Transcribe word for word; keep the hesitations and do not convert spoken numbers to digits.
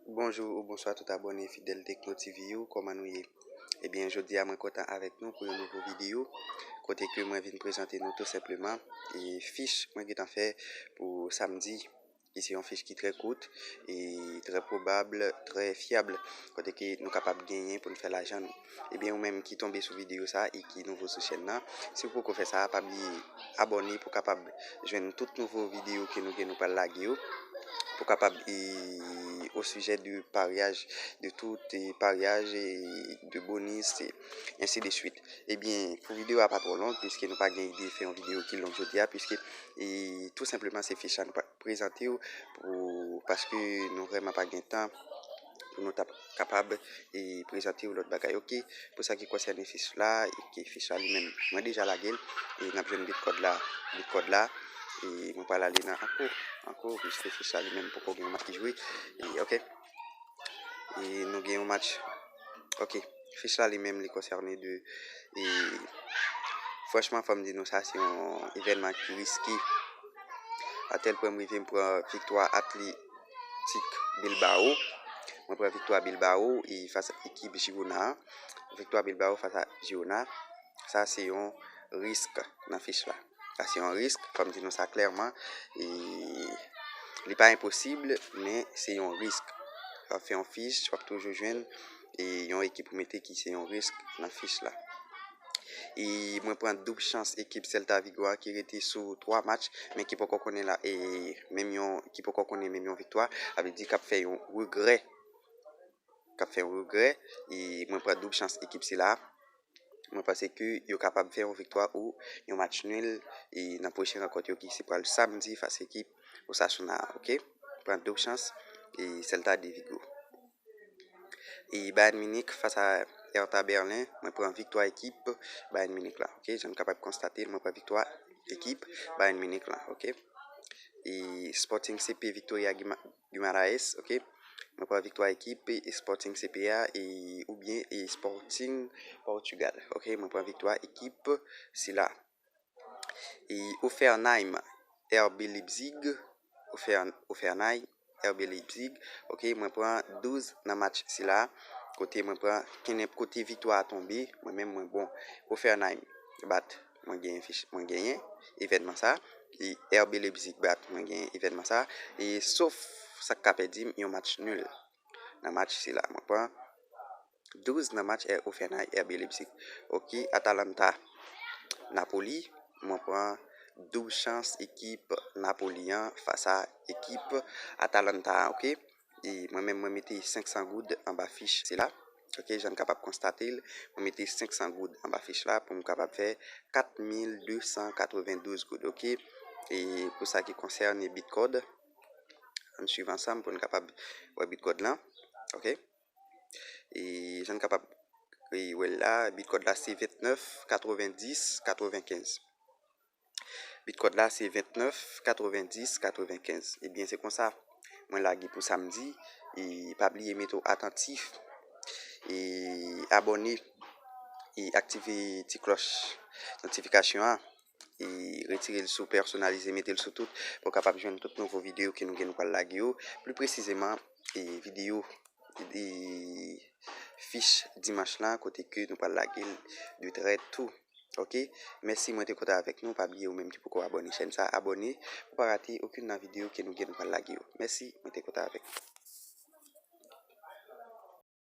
Bonjou ou bonswa tout abòne fidèl Tekno T V yo, kòman nou ye? Ebyen, jodi a mwen kontan avèk nou pou yon nouvo videyo, kote ke mwen vin prezante nou tou senpleman e fich mwen gentan fè pou samdi, ki se yon fich ki trè kout e trè pwobab, trè fyab, kote ke nou kapab genyen pou n fè lajan nou. Ebyen, ou menm ki tonbe sou videyo sa e ki nouvo sou chèn nan, si w poko fè sa, pa bliye abòne pou kapab jwenn tout nouvo videyo ke nou gen nou pral lage yo, pou kapab e, au sujet de paryaj, de tout e, paryaj e de bonis e ainsi de suite. Ebyen, pou videyo a pa twò long, piske nou pa gen ide fè yon videyo ki long jodi a, piske e, tou senpleman se fich la nou pa prezante w pou, paske nou vrèman pa gen tan pou nou ta kapab e, prezante w lòt bagay. Oke, pou sa ki konsène fich la, e ke fich la li menm, mwen deja lage l, e n ap jwenn bit kòd la, bit kòd la, e mwen pral ale nan anko, anko, piske fich la li menm poko gen yon match ki jwe, e oke, e nou gen yon match, oke, fich la li menm li konsène de, e franchman, fò m di nou sa, se yon evènman ki riske. A tèl pwen m rive m pran viktwa Athletic Bilbao. Mwen pran viktwa Bilbao e fas a ekip Girona. Viktwa Bilbao fas a Girona. Sa se yon risk nan fich la. Sa se yon risk, fò m di nou sa klèman. E li pa enposib, men se yon risk. W ap fè yon fich, w ap toujou jwenn e yon ekip ou mete ki se yon risk nan fich la. E mwen pran doub chans ekip Celta Vigo a ki rete sou twa match, men ki poko konnen la, e menm yon, ki poko konnen menm yon viktwa, sa vle di k ap fè yon regrè. K ap fè yon regrè, e mwen pran doub chans ekip sila. Mwen panse ke yo kapab fè yon viktwa ou yon match nil e nan pwochen rankont yo ki se pral samdi fas ekip Osasuna, oke? Pran doub chans e Celta de Vigo. E Bayern Munich fas a Hertha Berlin, mwen pran viktwa ekip Bayern Munich la, oke? Jan n kapab konstate, mwen pran viktwa ekip Bayern Munich la, oke? E Sporting C P Victoria Guima- Guimarães, oke? Mwen pran viktwa ekip e Sporting C P a e oubyen e Sporting Portugal, oke? Mwen pran viktwa ekip sila. E Hoffenheim, R B Leipzig, Hoffen- Hoffenheim, R B Leipzig, oke? Mwen pran douz nan match sila, kote mwen pran kenenp kote viktwa a tonbe, mwen menm mwen bon. Hoffenheim bat, mwen genyen fich, mwen genyen evènman sa. E R B Leipzig bat, mwen genyen evènman sa. E sof sa k ka pèdi m yon match nil nan match sila. Mwen pran douz nan match R- Hoffenheim R B Leipzig. Oke, Atalanta Napoli, mwen pran doub chans ekip Napoli an fas a ekip Atalanta an, oke? E mwen menm, mwen mete senk san goud anba fich sila. Oke, jan n kapab konstate l, mwen mete senk san goud anba fich la pou m kapab fè kat mil de san katrevendouz goud, oke? E pou sa ki konsène Bitcoin, ann swiv ansanm pou n kapab wè Bitcoin lan, oke? E jan n kapab e, wè l la, Bitcoin la se vennèf katrevendis katrevenkenz. Bitcoin la se vennèf katrevendis katrevenkenz. Ebyen, se konsa mwen lage pou samdi. E pa bliye mete w atantif e abòne e aktive ti klòch notifikasyon an e retire l sou pèsonalize, mete l sou tout pou w kapab jwenn tout nouvo videyo ke nou gen nou pral lage yo. Pli presizeman, e videyo e fich dimanch lan kote ke nou pral lage l de trè tou. Oke, mèsi, mwen te kontan avèk nou. Pa bliye ou menm ki poko abòne chèn sa, abòne pou pa rate okenn nan videyo ke nou gen nou pral lage yo. Mèsi, mwen te kontan avèk nou.